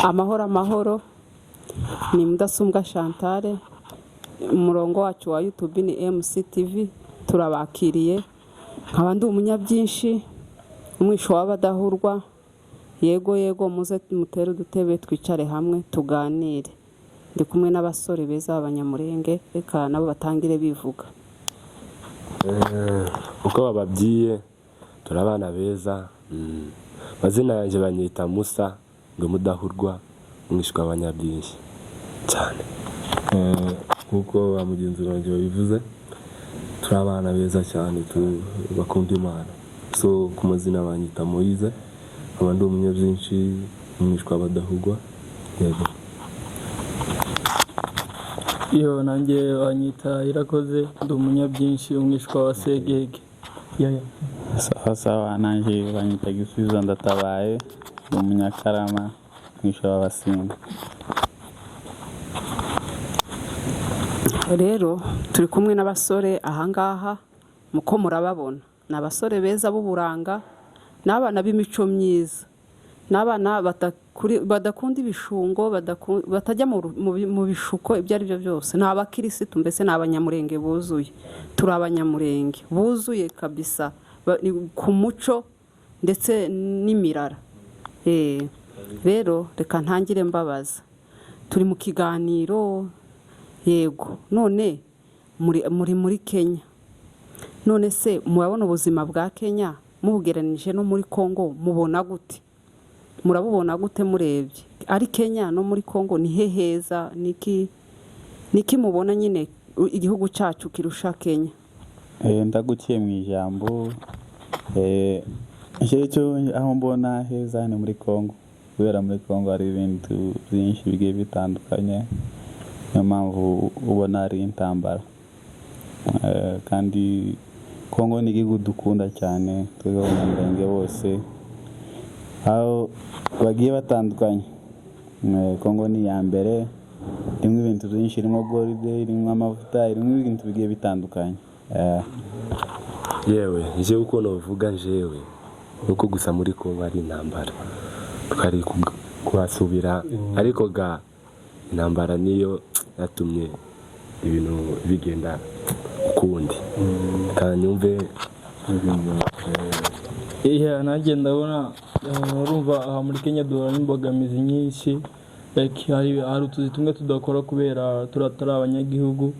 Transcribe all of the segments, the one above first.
Amahoro, amahoro! Ni Mudasumbwa Chantal. Umurongo wacu wa YouTube ni MCTV. Turabakiriye. Nkaba ndi umunyabyinshi, umwisho w'abadahurwa. Yego yego, muze mutere udutebe, twicare hamwe tuganire. Ndi kumwe n'abasore beza b'Abanyamurenge. Reka nabo batangire bivuga. Uko bababwiye, turi abana beza. Amazina yanjye banyita Musa ngo Mudahurwa, umwishywa w'abanyabyinshi cyane. Nk'uko ba mugenzi wanjye babivuze, turi abana beza cyane, bakunda Imana. So ku mazina banyita Moise, nkaba ndi umunyabyinshi, umwishywa badahugwa, yego. Iyo nanjye banyita Irakoze, ndi umunyabyinshi, umwishwa wa Segege. Yeah. Sawa sawa, nanjye banyita Gisubizo Ndatabaye, ndi umunyakarama, mwisha w'Abasinga. Rero turi kumwe n'abasore ahangaha, muko murababona, ni abasore beza b'uburanga, ni abana b'imico myiza, ni abana badakunda ibishungo, batajya mu bishuko ibyo ari byo byose. Ni abakirisitu, mbese ni Abanyamurenge buzuye. Turi Abanyamurenge buzuye kabisa, ni ku muco ndetse n'imirara. Rero reka ntangire mbabaza. Turi mu kiganiro, yego. None muri Kenya, none se murabona ubuzima bwa Kenya mubugereranije no muri Congo, mubona gute? Murabubona gute murebye ari Kenya no muri Congo, ni he heza? Niki mubona nyine igihugu cyacu kirusha Kenya? Ndaguciye mu ijambo. Icyo aho mbona heza ni muri Congo, kubera muri Congo hari ibintu byinshi bigiye bitandukanye, niyo mpamvu ubona ari intambara. Kandi Congo ni igihugu dukunda cyane twebwe Abanyamurenge bose aho bagiye batandukanye. Congo ni iya mbere, irimo ibintu byinshi, irimo gold, irimo amavuta, irimo ibintu bigiye bitandukanye. Yewe, njyewe uko navuga, njyewe nuko gusa muri Kongo ari intambara, twari kuhasubira, ariko ga intambara niyo yatumye ibintu bigenda ukundi kanyumve. Iya, nanjye ndabona, urumva aha muri Kenya duhura n'imbogamizi nyinshi. Like, hari utuzi tumwe tudakora kubera turi abanyagihugu.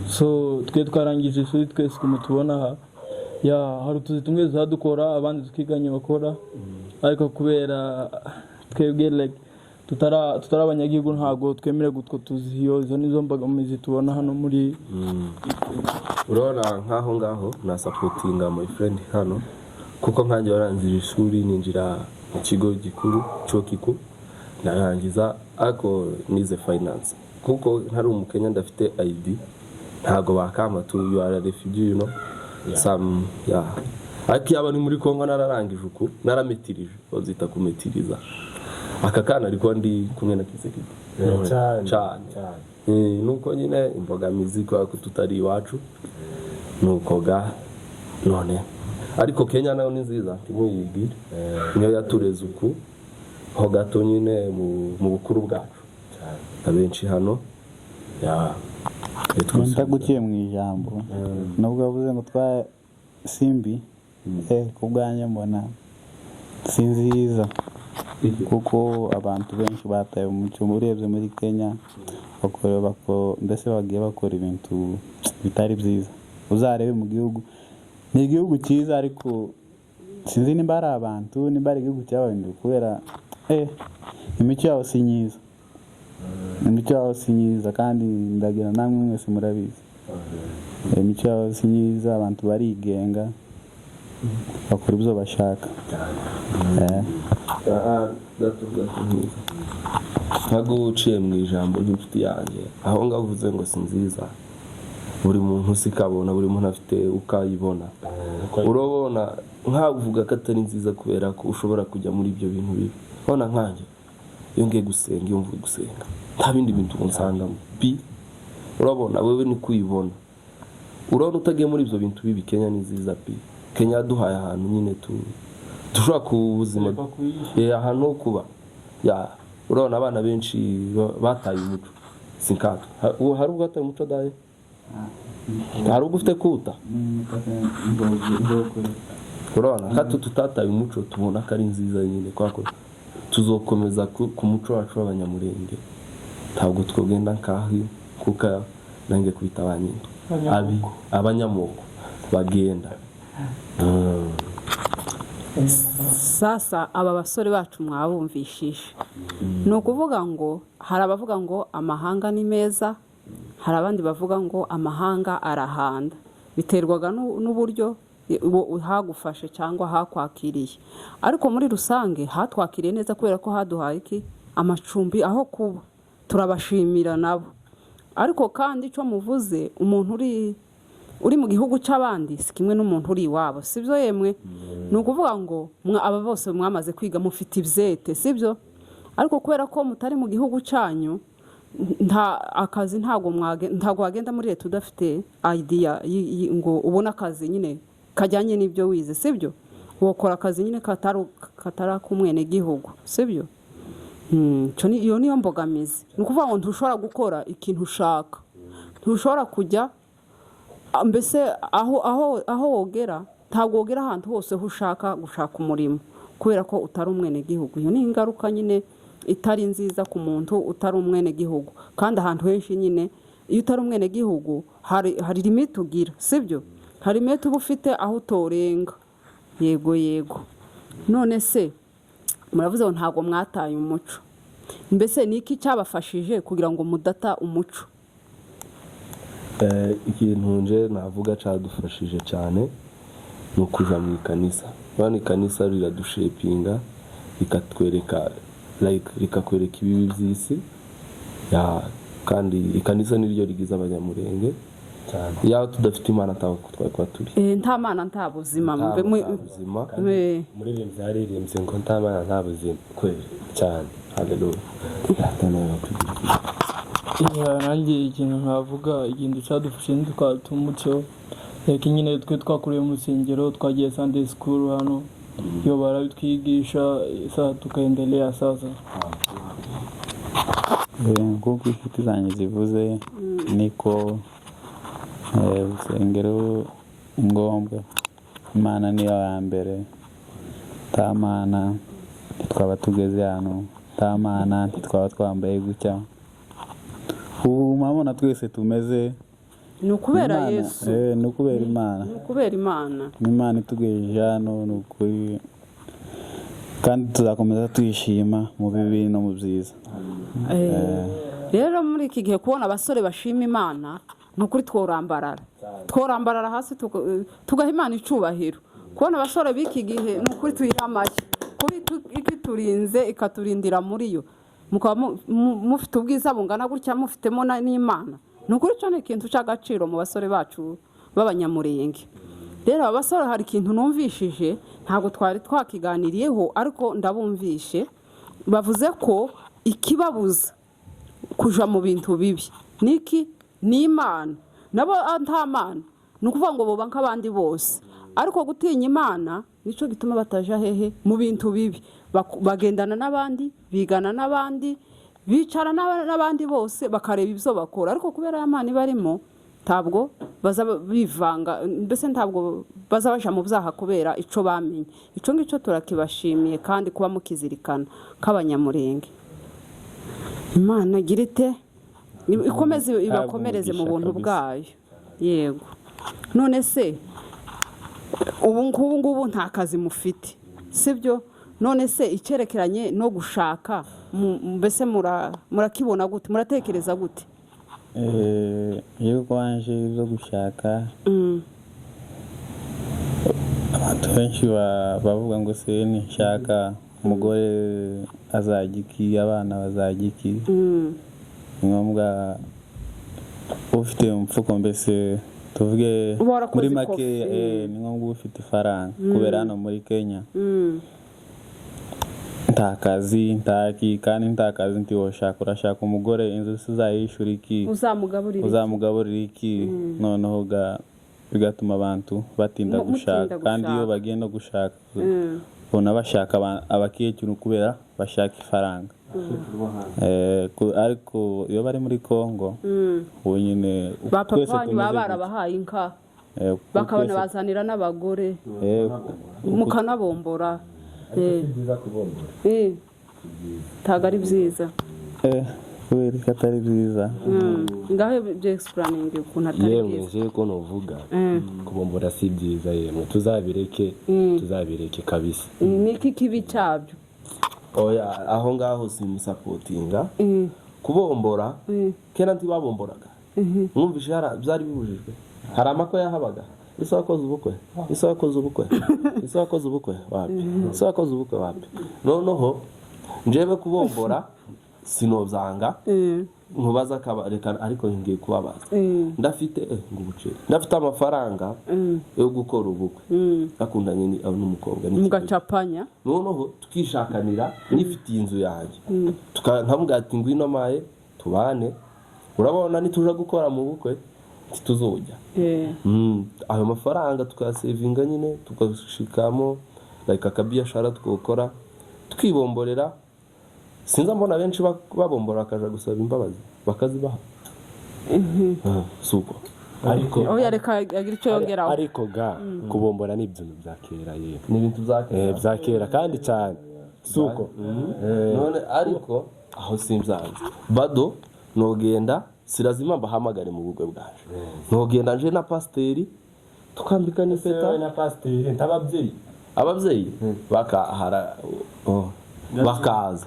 So twe twarangije ishuri twese, ukuntu tubona aha, ya hari utuzi tumwe dukora, abandi tukiganye bakora, ariko kubera twebwe like tutari abanyagihugu, ntabwo twemerewe utwo tuzi. Iyo izo nizo mbogamizi tubona hano muri Urabona nk'aho ngaho na supportinga my friend hano, kuko nkanjye warangije ishuri, ninjira mu kigo gikuru cyokiku, ndarangiza, ariko nize finance. Kuko ntari Umukenya, ndafite ID, ntabwo bakampa tu, you are a refugee, some, yeah. Ariko yaba ni muri Kongo nararangije uku, narametirije, bazita kumetiriza. Aka kana ariko ndi kumwe na Kisekedi. Cyane. Cyane. Cyane. Nuko nyine imbogamizi kubera ko tutari iwacu, nuko ga none. Ariko Kenya nayo ni nziza, ntimuyibwire, niyo yatureze uku ho gato nyine mu bukuru bwacu, abenshi hano ya. Ndaguciye mu ijambo, nubwo wavuze ngo twa simbi, ku bwanjye mbona si nziza, kuko abantu benshi bataye umuco. Urebye muri Kenya bakora, mbese bagiye bakora ibintu bitari byiza. Uzarebe mu gihugu, ni igihugu cyiza, ariko sinzi nimba ari abantu, nimba ari igihugu cyabahinduye, kubera imico yabo si myiza, imico yabo si myiza. Kandi ndagira namwe mwese murabizi, imico yabo si myiza, abantu barigenga, bakora ibyo bashaka. Gato gato nkiza, ntabwo uciye mu ijambo ry'inshuti yanjye aho ngaho uvuze ngo si nziza. Buri muntu si kabona, buri muntu afite uko ayibona. Urabona nkavuga ko atari nziza kubera ko ushobora kujya muri ibyo bintu bibi. Urabona nkanjye iyo ngiye gusenga, iyo mvuye gusenga, nta bindi bintu nsangamo bi. Urabona wewe ni kuyibona, urabona utagiye muri ibyo bintu bibi, Kenya ni nziza pi. Kenya yaduhaye ahantu nyine tu dushobora ku buzima, ahantu ho kuba ya. Urabona abana benshi bataye umuco, si nkatwe. Hari ubwo wataye umuco daye? Hari ubwo ufite kuwuta? Urabona nkatwe tutataye umuco, tubona ko ari nziza nyine, kubera ko tuzokomeza ku muco wacu w'Abanyamurenge. Ntabwo twogenda nkaho, kuko nange kwita ba nyina abi abanyamoko bagenda. Sasa aba basore bacu mwabumvishije, ni ukuvuga ngo hari abavuga ngo amahanga ni meza, hari abandi bavuga ngo amahanga arahanda. Biterwaga n'uburyo hagufashe cyangwa hakwakiriye, ariko muri rusange hatwakiriye neza kubera ko haduhaye iki? Amacumbi, aho kuba. Turabashimira nabo. Ariko kandi icyo muvuze, umuntu uri mu gihugu cy'abandi si kimwe n'umuntu uri iwabo, sibyo? Yemwe, ni ukuvuga ngo aba bose mwamaze kwiga, mufite ibyete, sibyo? Ariko kubera ko mutari mu gihugu cyanyu, nta akazi, ntabwo wagenda muri leta udafite idea ngo ubone akazi nyine kajyanye n'ibyo wize, sibyo? Wokora akazi nyine katari ak'umwenegihugu, sibyo? Iyo niyo mbogamizi. Ni ukuvuga ngo ntushobora gukora ikintu ushaka, ntushobora kujya mbese aho wogera, ntabwo wogera ahantu hose aho ushaka gushaka umurimo kubera ko utari umwenegihugu. Iyo ni ingaruka nyine itari nziza ku muntu utari umwenegihugu. Kandi ahantu henshi nyine iyo utari umwenegihugu hari limite ugira, sibyo? Hari limite uba ufite aho utorenga. Yego. None se muravuze ngo ntabwo mwataye umuco, mbese ni iki cyabafashije kugira ngo mudata umuco? Ikintu nje navuga cyadufashije cyane ni ukuja mu ikanisa. Urabona ikanisa riradushepinga, rikatwereka, like rikakwereka ibibi by'isi ya, kandi ikanisa niryo rigize Abanyamurenge. Cyane. Yaba tudafite Imana, ntabwo twari kuba turi. Nta Mana nta buzima. Nta buzima. Umuririmbyi yaririmbye ngo nta Mana nta buzima. Kweli. Cyane. Haleluya. Data nawe wakwigira. Yeah, nanjye ikintu nkavuga, ikintu cyadufashije ntitwata umuco, reka nyine twe twakuriye mu rusengero, twagiye Sunday school hano, iyo barabitwigisha, sasa tukaendelea sasa. Nk'uko inshuti zanjye zivuze, niko urusengero ngombwa. Imana niyo ya mbere. Nta Mana ntitwaba tugeze hano, nta Mana ntitwaba twambaye gutya ubu murabona twese tumeze. Ni ukubera Imana, Yesu. Ni ukubera Imana. Ni ukubera Imana. Imana itugejeje hano, ni ukuri, kandi tuzakomeza tuyishima mu bibi no mu byiza. Rero muri iki gihe kubona abasore bashima Imana, ni ukuri tworambarara hasi tugaha Imana icubahiro. Kubona abasore b'iki gihe, ni ukuri tuyiha amashyi kuba ikiturinze, ikaturindira muri yo, mukaba mufite ubwiza bungana gutya, mufitemo n'Imana. Ni ukuri icyo ni ikintu cy'agaciro mu basore bacu b'Abanyamurenge. Rero aba basore hari ikintu numvishije, ntabwo twari twakiganiriyeho, ariko ndabumvishe bavuze ko ikibabuza kuja mu bintu bibi niki? Ni Imana. Nabo nta Mana, ni ukuvuga ngo boba nk'abandi bose, ariko gutinya Imana nicyo gituma bataja hehe? Mu bintu bibi. Bagendana n'abandi, bigana n'abandi, bicara n'abandi bose, bakareba ibyo bakora, ariko kubera ya Mana ibarimo ntabwo baza bivanga, mbese ntabwo baza baja mu byaha kubera ico bamenye. Ico ngicyo turakibashimiye, kandi kuba mukizirikana k'Abanyamurenge, Imana igira ite? Ikomeze ibakomereze mu umugisha buntu kabisa. bwayo. Yego. None se ubu ngubu nta kazi mufite, sibyo? None se icyerekeranye no gushaka mbese murakibona gute? Muratekereza gute? Iyo wanje zo gushaka, abantu benshi bavuga ngo se nishaka umugore azajya iki, abana bazajya iki? Ni ngombwa ufite umufuko, mbese tuvuge Uba warakoze muri make, ikofi. ni ngombwa ufite ifaranga, kubera hano muri Kenya nta kazi, ntaki, kandi nta kazi ntiwoshaka. Urashaka umugore, inzu se uzayishyura iki? Uzamugaburira iki? Uzamugaburira iki? Noneho bigatuma abantu batinda Mutinda gushaka. Kandi iyo gushaka. bagiye no gushaka, ubona bashaka abakecuru kubera bashaka ifaranga. Ariko iyo bari muri Kongo ubu nyine Ba papa twese wanyu baba tumeze gutya. barabahaye inka, Twese- bakanabazanira n'abagore, mukanabombora. Byiza kubombora. Ntabwo ari byiza. Kubera ko atari byiza. Ngaho ibyo explaining ukuntu atari Yemwe, byiza. njewe ko nuvuga, kubombora si byiza yemwe, tuzabireke, tuzabireke kabisa. Ni iki kibi cyabyo? Oya, aho ngaho simusapotinga. Kubombora, kera ntibabomboraga? Mwumvishe byari bibujijwe? Hari amakwe yahabaga? Ese wakoze ubukwe? Ese wakoze ubukwe? Ese wakoze ubukwe wapi? Ese wakoze ubukwe wapi? Noneho njyewe kubombora sinobyanga. Nkubaza reka, ariko ngiye kubabaza. Ndafite ngo ubuceri, ndafite amafaranga yo gukora ubukwe, nakundanye n'umukobwa n'ikigo. Mugacapanya. Noneho tukishakanira, nifitiye inzu yanjye, nkamubwira ati: "Ngwino maye tubane, urabona nituja gukora mu bukwe ntituzojya." Ayo mafaranga tukayasevinga nyine, tugashikamo like akabiyashara twokora, tukibomborera. Sinza mbona benshi babombora bakaja gusaba imbabazi bakazibaha. Ah, si uko? Ariko Oya, reka agira icyo yongeraho. Ariko ga kubombora ni ibintu bya kera yewe. Ni ibintu bya kera. Bya kera kandi cyane, si uko? None ariko aho simvyanze bado nogenda, sirazima mbahamagare mu bukwe bwanje, nogenda nje na pasiteri tukambikana impeta. Na pasiteri ntababyeyi. Ababyeyi bakahara, oh, bakaza.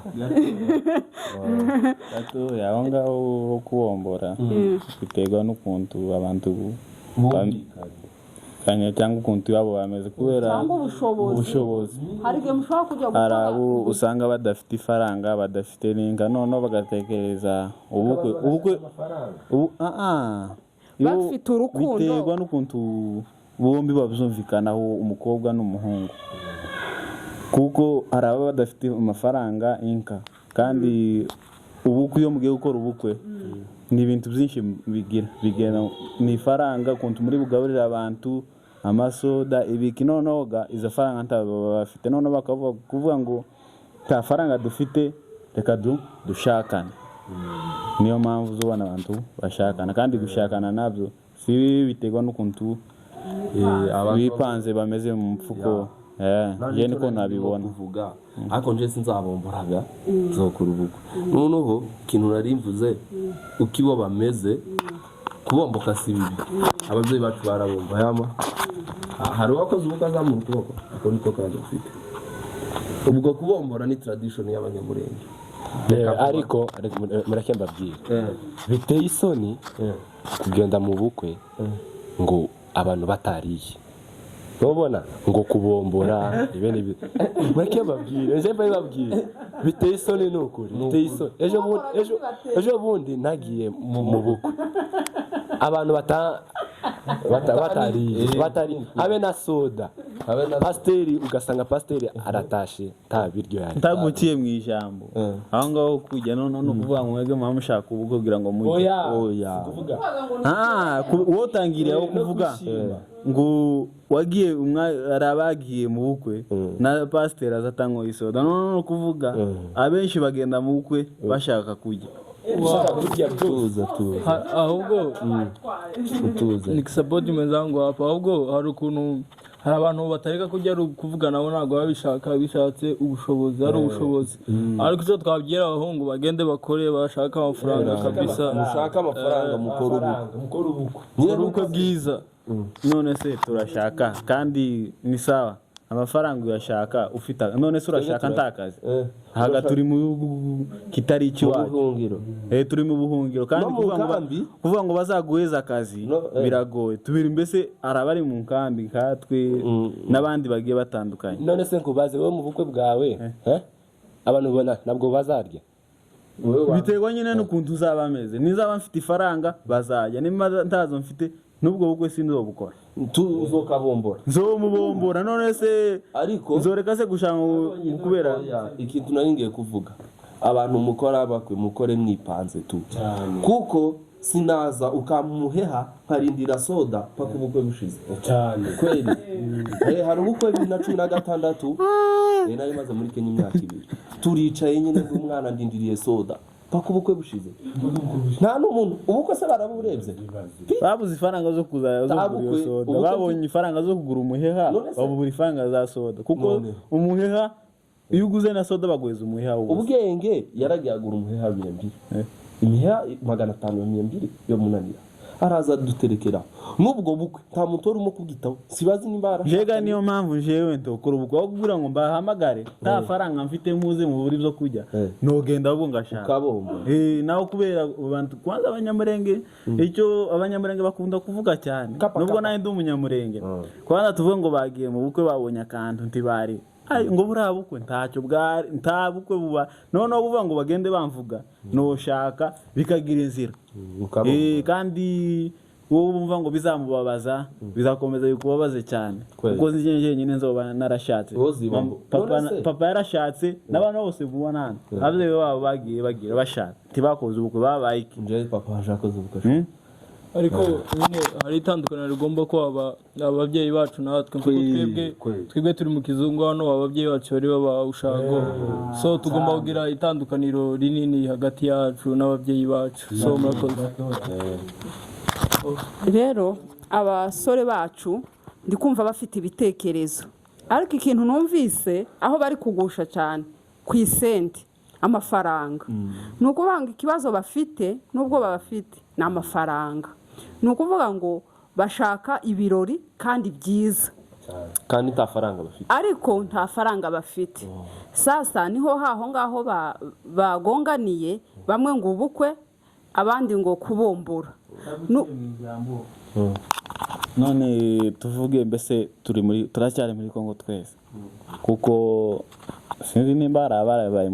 Gatoya aho ngaho ho kubombora biterwa n'ukuntu abantu bumvikanye cyangwa ukuntu iwabo bameze, kubera Cyangwa ubushobozi. Ubushobozi. Hari igihe mushobora kujya Hari gukora. abo usanga badafite ifaranga, badafite n'inka, noneho bagatekereza ubukwe ubu ah ah. Bafite urukundo. Biterwa n'ukuntu bombi babyumvikanaho, umukobwa n'umuhungu, kuko hari ababa badafite amafaranga, inka, kandi ubukwe, iyo mugiye gukora ubukwe, ni ibintu byinshi bigira bigena, ni ifaranga, ukuntu muri bugaburire abantu, amasoda, ibiki. Noneho ga izo faranga ntabwo baba bafite, noneho bakavuga kuvuga ngo nta faranga dufite, reka dushakane. Niyo mpamvu uzubona abantu bashakana, kandi gushakana nabyo si bibi, biterwa n'ukuntu bipanze, bameze mu mufuko. Njye niko nabibona. Kuvuga ariko nje sinzabomboraga, nzokora ubukwe. Noneho ikintu nari mvuze, uko ibo bameze, kubomboka si bibi. Ababyeyi bacu barabomba yama. Hari uwakoze ubukwe azamura ukuboko? Ako niko kazi ufite. Ubwo kubombora ni tradition y'Abanyamurenge. Ariko mureke mbabwire, biteye isoni kugenda mu bukwe ngo abantu batariye, ntubona ngo kubombora ibe n'ibi. Mureke mbabwire, ejo mbabwire, biteye isoni, ni ukuri biteye isoni. Ejo bundi nagiye mu bukwe, abantu batariye habe na soda. Habe na- Pasiteri, ugasanga pasiteri aratashe nta biryo yari. Ntaguciye mu ijambo, aho ngaho kujya noneho ni ukuvuga ngo mwebwe muba mushaka ubukwe kugira ngo mujye. Oya. Oya. Si kuvuga. Ah, wowe utangiriye aho kuvuga ngo wagiye hari abagiye mu bukwe na pasiteri aza atanywa isoda. Noneho ni ukuvuga abenshi bagenda mu bukwe bashaka kurya. Ushaka kurya byose. Tuza, tuza. Ahubwo Tuza. nikisapoti mwenzangu hapa. Ahubwo hari ukuntu hari abantu batareka kurya, ari ukuvuga nabo ntabwo baba babishaka, bishatse ubushobozi, ari ubushobozi. Ariko icyo twabwira abahungu, bagende bakore, bashake amafaranga kabisa. Mushake amafaranga, mukore ubukwe. Mukora ubukwe. Mukore ubukwe bwiza. None se turashaka kandi ni sawa, amafaranga uyashaka ufite, none se urashaka ntakazi? Haga turi mu bihugu kitari icy'iwacu. Ubuhungiro. Turi mu buhungiro kandi No mu kuvuga ngo nkambi. Kuvuga ngo bazaguheza akazi No. biragoye. Tubiri mbese, hari abari mu nkambi nkatwe n'abandi bagiye batandukanye. None se nkubaze, wowe mu bukwe bwawe, eh? Abantu ubona ntabwo bazarya? Biterwa nyine n'ukuntu uzaba ameze. Nizaba mfite ifaranga bazajya, nimba ntazo mfite n'ubwo bukwe sinzobukora. Tuzokabombora. Nzomubombora, none se Ariko nzoreka se gushaka ngo kubera Oya, ikintu nari ngiye kuvuga, abantu mukora bakwe, mukore mwipanze tu, kuko Sinaza ukampa umuheha nkarindira soda paka ubukwe bushize. Cyane. Kweli. Hari ubukwe 2016, nari maze muri Kenya imyaka 2, turicaye nyine nk'umwana ndindiriye soda paka ubukwe bushize, nta n'umuntu. Ubukwe se baraburebye? Babuze ifaranga zo kuza zo Nta kugura iyo bukwe, soda. ubukwe. Babonye ifaranga zo kugura umuheha, None se- babura ifaranga za soda kuko None. umuheha iyo uguze na soda baguheza umuheha w'ubusa. Ubwenge yaragiye agura umuheha 200, imiheha 500 ya 200 yo munanira, araza duterekera. N'ubwo bukwe nta muntu wari urimo kubwitaho, sibazi nimba yarashakanye. Njega niyo mpamvu jewe ntokora ubukwe, aho kugira ngo mbahamagare nta faranga mfite muze mu buri byo kurya, nogenda ahubwo ngashaka. Ukabomba. Naho kubera abantu kwanza abanyamurenge, icyo abanyamurenge bakunda kuvuga cyane, Kapa, nubwo kapa. nawe ndi umunyamurenge, kwanza tuvuge ngo bagiye mu bukwe babonye akantu ntibari. Ai, ngo buriya bukwe ntacyo bwari, nta bukwe buba. Noneho buvuga ngo bagende bamvuga, noshaka bikagira inzira. Ukabomba. Kandi wowe wumva ngo bizamubabaza, bizakomeza bikubabaze cyane, Kweli. kuko nzi njyenyine nzoba narashatse. Wowe uziba Papa None se? papa yarashatse n'abantu bose mubona hano, ababyeyi babo bagiye bagira bashaka, ntibakoze ubukwe, babaye iki? Njyewe papa washakoze ubukwe. Ariko nyine hari itandukaniro rigomba kuba ababyeyi bacu natwe, kuko twebwe turi mu kizungu hano, ababyeyi bacu bari baba ushago, so tugomba kugira itandukaniro rinini hagati yacu n'ababyeyi bacu. So murakoze. Rero abasore bacu ndi kumva bafite ibitekerezo, ariko ikintu numvise aho bari kugusha cyane ku isenti, amafaranga. Ni ukuvuga ngo ikibazo bafite n'ubwo bafite ni amafaranga. Ni ukuvuga ngo bashaka ibirori kandi byiza, kandi nta faranga bafite. Ariko nta faranga bafite. Sasa niho haho ngaho bagonganiye, bamwe ngo ubukwe, abandi ngo kubumbura. None tuvuge mbese turi muri, turacyari muri Kongo twese, kuko sinzi nimba hari abarabaye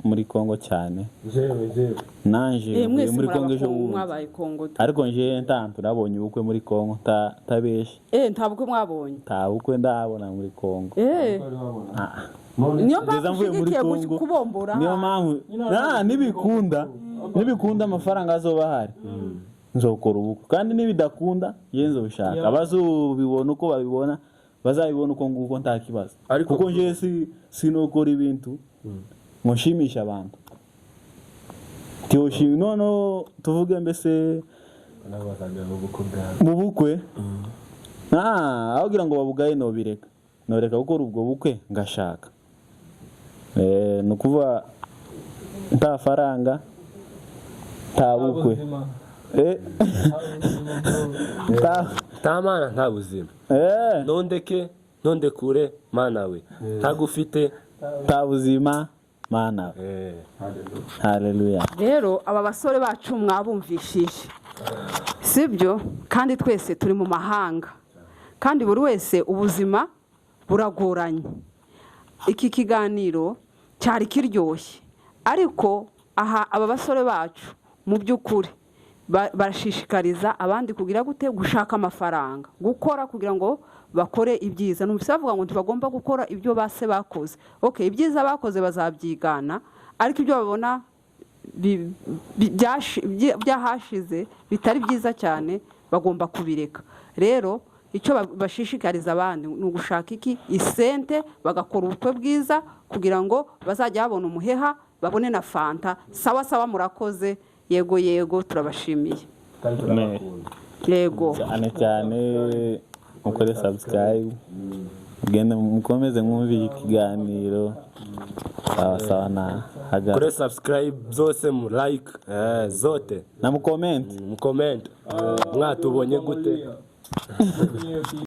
muri Kongo cyane. Jewe. Nanje Eh, mvuye mwese muri Kongo ejo muri bundi. Mwabaye Kongo. Ariko nje nta nabonye ubukwe muri Kongo, ntabeshe. Nta bukwe mwabonye? Nta bukwe ndabona muri Kongo. Niyo Kugeza mpamvu mvuye muri ushyigikiye Kongo. kubombora. Niyo mpamvu nibikunda amafaranga azoba ahari nzokora ubukwe, kandi nibidakunda ye nzobishaka, abazobibona uko babibona bazabibona uko nguko, nta kibazo. Ariko- Kuko nje sinokora ibintu ngo nshimishe abantu. Tiyoshimi noneho tuvuge mbese mu bukwe, aho kugira ngo babugaye nobireka, noreka gukora ubwo bukwe ngashaka. Ni ukuvuga nta faranga nta bukwe. Nta mana nta buzima. Ntondeke ntondekure mana we ntagufite. Nta buzima mana. Haleluya. Rero aba basore bacu mwabumvishije, sibyo? Kandi twese turi mu mahanga, kandi buri wese ubuzima buragoranye. Iki kiganiro cyari kiryoshye, ariko aha aba basore bacu mu by'ukuri barashishikariza abandi kugira gute? Gushaka amafaranga, gukora kugira ngo bakore ibyiza. Numvise bavuga ngo ntibagomba gukora ibyo base bakoze. Okay, ibyiza bakoze bazabyigana, ariko ibyo babona byahashize bitari byiza cyane bagomba kubireka. Rero icyo bashishikariza abandi ni ugushaka iki? Isente, bagakora ubukwe bwiza kugira ngo bazajya babona umuheha, babone na fanta. Sawa sawa, murakoze. Yego yego, turabashimiye. Yego. Cyane cyane mukore subscribe, mugende mukomeze mwumve iki kiganiro. Sawa sawa na haga. Kuri subscribe zose, mu like, zote. Na mucomment. Mu comment mwatubonye gute.